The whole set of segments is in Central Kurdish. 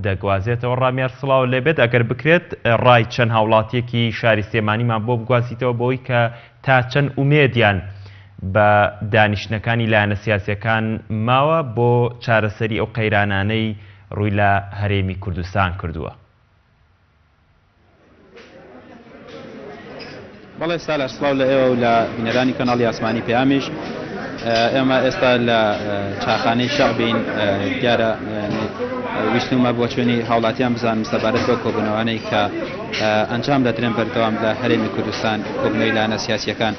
دەگوازێتەوە. ڕامیار سڵاو لێبێت، ئەگەر بکرێت ڕای چەند هاوڵاتیەکی شاری سلێمانیمان بۆ بگوازیتەوە بەوەی کە تا چەند ئومێدیان بە دانیشتنەکانی لایەنە سیاسیەکان ماوە بۆ چارەسەری ئەو قەیرانانەی ڕووی لە هەرێمی کوردستان کردووە. بەڵێ سالار سڵاو لە ئێوە و لە بینەرانی کەناڵی ئاسمانی پەیامیش ئێمە ئێستا لە چاخانەی شەعبین دیارە ویستومە بۆچوونی هاوڵاتیان بزانم سەبارەت بەو کۆبوونەوانەی کە ئەنجام دەدرێن بەردەوام لە هەرێمی کوردستان کۆبوونەوەی لایەنە سیاسیەکان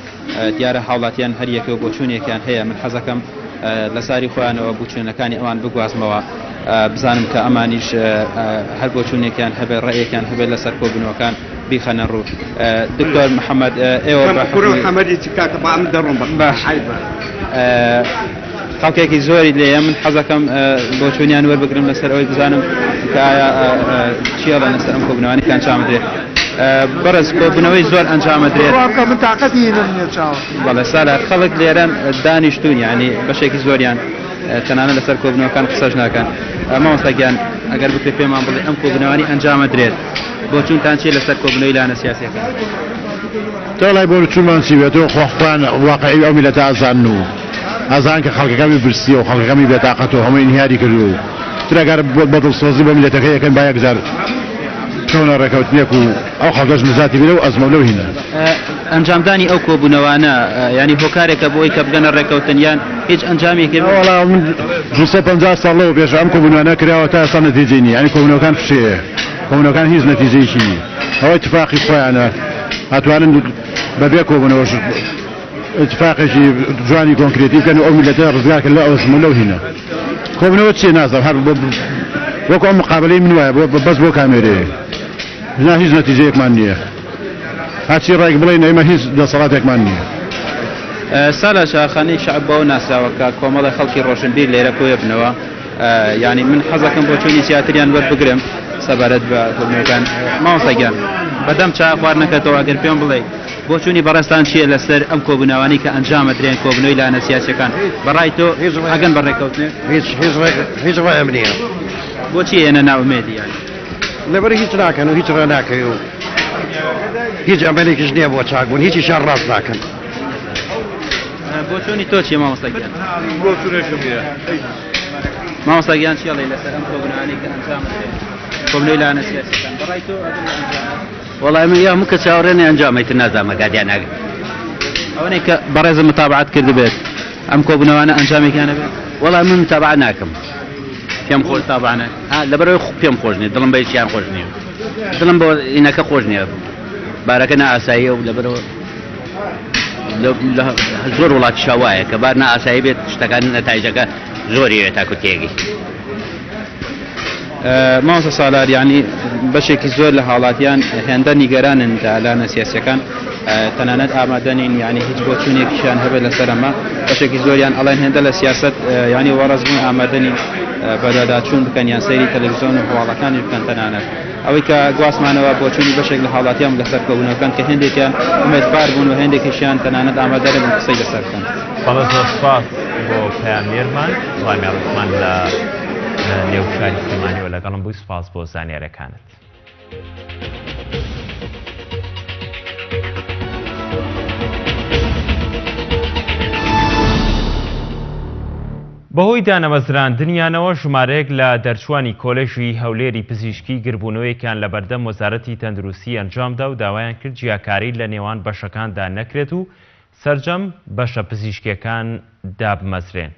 دیارە هاوڵاتیان هەریەکە و بۆچوونێکیان هەیە، من حەزەکەم لە زاری خۆیانەوە بوچوونەکانی ئەوان بگوازمەوە بزانم کە ئەمانیش هەر بۆچوونێکیان هەبێت ڕەئیەکیان هەبێت لەسەر کۆبوونەوەکان بیخەنە ڕوو. دکتۆر محەمەد ئێوە بە کوڕە محەمەدی چ کاکە با من دەڕۆم بە باش عەیبە. خەڵکێکی زۆری لێیە من حەزەکەم بۆچوونیان وەربگرم لەسەر ئەوەی بزانم کە ئایا چی ئەڵێن لەسەر ئەم کۆبوونەوانەی کە ئەنجام دەدرێت. بەڕێز کۆبوونەوەی زۆر ئەنجام ئەدرێت. بڕوا بکە من تاقەتی هینم نیە چاوە. بەڵێ سالار خەڵک لێرەن دانیشتوون یانی بەشێکی زۆریان تەنانەت لەسەر کۆبوونەوەکان قسەش ناکەن. مامۆستا گیان ئەگەر بکرێت پێمان بڵێ ئەم کۆبوونەوانەی ئەنجام ئەدرێت بۆچوونتان چیە لەسەر کۆبوونەوەی لایەنە سیاسیەکان؟ تەڵای بۆچوونمان چی بێت و خۆ خۆیان واقعی ئەو میلەتە ئەزانن و ئەزانن کە خەڵکەکەمی برسیە و خەڵکەکەمی بێتاقەتە و هەمووی ئینهیاری کردووە و تر ئەگەر بە دڵسۆزی بۆ میلەتەکەی ئەکەن با یەکجار بکەونە ڕێکەوتنێک و ئەو خەڵکەش نجاتی بێ لەو ئەزمە و لەو هینە. ئەنجامدانی ئەو کۆبوونەوانە یانی هۆکارێکە بۆ ئەوەی کە بگەنە ڕێکەوتن یان هیچ ئەنجامێکی. وەڵا من 250 ساڵ لەوە پێش ئەم کۆبوونەوانە کراوە تا ئێستا نەتیجەی نییە یانی کۆبوونەوەکان فشەیە کۆبوونەوەکان هیچ نەتیجەیەکی نییە ئەوە ئیتفاقی خۆیانە ئەتوانن بەبێ کۆبوونەوەش ئیتفاقێکی جوانی کۆنکرێتی بکەن و ئەو میللەتە ڕزگار کەن لەو ئەزموون لەو هینە. کۆبوونەوە چیە نازانم هەر وەکو ئەم مقابەلەی من وایە بەس بۆ کامێرەیە نا هیچ نەتیجەیەکمان نییە هەرچی ڕایک بڵێین ئێمە هیچ دەسەڵاتێکمان نییە. سالار شاخانەی شەعب بەوە ناسراوە کە کۆمەڵێ خەڵکی ڕۆشنبیر لێرە کۆیەبنەوە یانی من حەزەکەم بۆچوونی زیاتریان وەربگرم سەبارەت بە کۆبوونەوەکان مامۆستا گیان بەدەم چا خواردنەکەتەوە ئەگەر پێم بڵێی بۆچوونی بەڕێزتان چییە لەسەر ئەم کۆبوونەوانەی کە ئەنجام ئەدرێن کۆبوونەوەی لایەنە سیاسیەکان بەڕای تۆ ئەگەن بە ڕێککەوتنێک؟ هیچ هیچ هیچ ڕایم نییە. بۆچی ئێنە نائومێدی یانی؟ لەبەر هیچ ناکەن و هیچ ڕێ ناکەی و هیچ ئەمەلێکیش نییە بۆ چاکبوون هیچیشیان ڕاست ناکەن. بۆچوونی تۆ چییە مامۆستا گیان؟ بۆچوونێکم نییە. مامۆستا گیان چی ئەڵێی لەسەر ئەم کۆبوونەوانەی کە ئەنجام ئەدرێن کۆبوونەوەی لایەنە سیاسیەکان بەڕای تۆ ئەگەن بە ئەنجامێک؟ وەڵای من یا مکە چاوەڕێنێ ئەنجامەی تر نازانم ئەگات یان ناگات. ئەوەنەی کە بەڕێزم متابەعەت کردبێت ئەم کۆبوونەوانە ئەنجامێکیان هەبێت؟ وەڵای من متابەعە ناکەم پێم خۆش متابەعە ناکەی؟ ها لەبەرئەوەی پێم خۆش نییە دڵم بە هیچیان خۆش نییە دڵم بۆ ئینەکە خۆش نییە بارەکە نائاساییە و لەبەرئەوە لە زۆر وڵاتیشا وایە کە بار نائاسایی بێت شتەکان نەتایجەکە زۆری وێ تاکو تێگەی. مامۆستا سالار یانی بەشێکی زۆر لە هاوڵاتیان هێندە نیگەرانن لە لایەنە سیاسیەکان تەنانەت ئامادە نین یانی هیچ بۆچوونێکیشیان هەبێت لەسەر ئەمە بەشێکی زۆریان ئەڵێن هێندە لە سیاست یانی وەڕەز بوون ئامادە نین بەدواداچوون بکەن یان سەیری تەلەڤیزیۆن و هەواڵەکانیش بکەن تەنانەت ئەوەی کە گواستمانەوە بۆچوونی بەشێک لە هاوڵاتیان لەسەر کۆبوونەوەکان کە هێندێکیان ئومێدبار بوون و هێندێکیشیان تەنانەت ئامادە نەبوون قسەی لەسەر بکەن. بەڵێ زۆر سوپاس بۆ پەیامنێرمان ڕامیار عوسمان لە نێو شاری سلێمانیەوە لەگەڵم بووی سوپاس بۆ زانیارەکانت. بەهۆی دانەمەزراندنیانەوە ژمارەیەک لە دەرچووانی کۆلێژی هەولێری پزیشکی گربوونەوەیەکیان لەبەردەم وەزارەتی تەندروستی ئەنجامدا و داوایان کرد جیاکاری لە نێوان بەشەکاندا نەکرێت و سەرجەم بەشە پزیشکییەکان دابمەزرێن.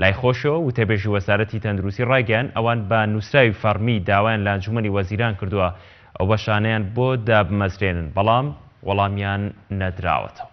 لای خۆشیەوە وتەبێژی وەزارەتی تەندروستی ڕایگەیاند، ئەوان بە نووسراوی فەڕمی داوایان لە ئەنجومەنی وەزیران کردووە ئەو بەشانەیان بۆ دابمەزرێنن، بەڵام وەڵامیان نەدراوەتەوە.